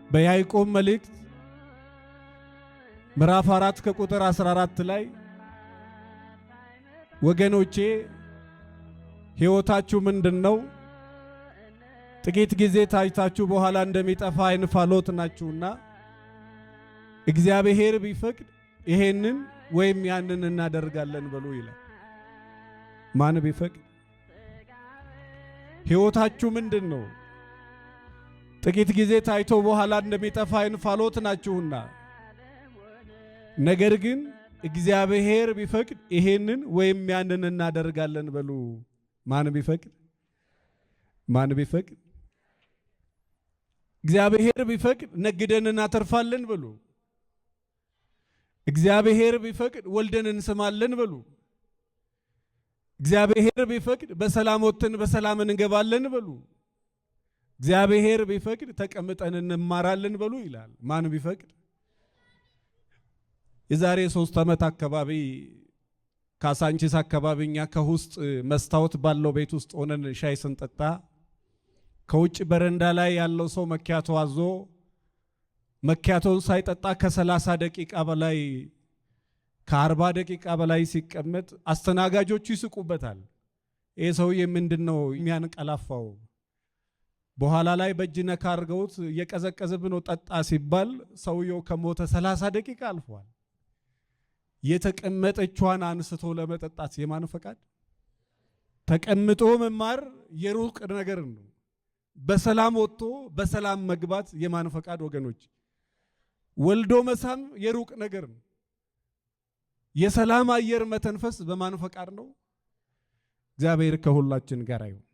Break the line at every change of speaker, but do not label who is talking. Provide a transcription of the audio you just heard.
በያዕቆብ መልእክት ምዕራፍ 4 ከቁጥር 14 ላይ ወገኖቼ ሕይወታችሁ ምንድን ነው? ጥቂት ጊዜ ታይታችሁ በኋላ እንደሚጠፋ እንፋሎት ናችሁና እግዚአብሔር ቢፈቅድ ይሄንን ወይም ያንን እናደርጋለን በሉ ይላል። ማን ቢፈቅድ? ሕይወታችሁ ምንድን ነው? ጥቂት ጊዜ ታይቶ በኋላ እንደሚጠፋ እንፋሎት ናችሁና ነገር ግን እግዚአብሔር ቢፈቅድ ይሄንን ወይም ያንን እናደርጋለን በሉ። ማን ቢፈቅድ? ማን ቢፈቅድ? እግዚአብሔር ቢፈቅድ ነግደን እናተርፋለን በሉ። እግዚአብሔር ቢፈቅድ ወልደን እንስማለን በሉ። እግዚአብሔር ቢፈቅድ በሰላም ወጥተን በሰላም እንገባለን በሉ። እግዚአብሔር ቢፈቅድ ተቀምጠን እንማራለን በሉ ይላል። ማን ቢፈቅድ? የዛሬ 3 ዓመት አካባቢ ካሳንቺስ አካባቢ እኛ ከውስጥ መስታወት ባለው ቤት ውስጥ ሆነን ሻይ ስንጠጣ ከውጭ በረንዳ ላይ ያለው ሰው መኪያቶ አዞ መኪያቶን ሳይጠጣ ከ30 ደቂቃ በላይ ከ40 ደቂቃ በላይ ሲቀመጥ አስተናጋጆቹ ይስቁበታል። ይህ ሰውዬ ምንድን ነው የሚያንቀላፋው? በኋላ ላይ በእጅ ነካ አድርገውት እየቀዘቀዘብን ነው ጠጣ ሲባል ሰውየው ከሞተ 30 ደቂቃ አልፏል። የተቀመጠችዋን አንስቶ ለመጠጣት የማን ፈቃድ? ተቀምጦ መማር የሩቅ ነገር ነው። በሰላም ወጥቶ በሰላም መግባት የማን ፈቃድ? ወገኖች፣ ወልዶ መሳም የሩቅ ነገር ነው። የሰላም አየር መተንፈስ በማን ፈቃድ ነው? እግዚአብሔር ከሁላችን ጋር ይሁን።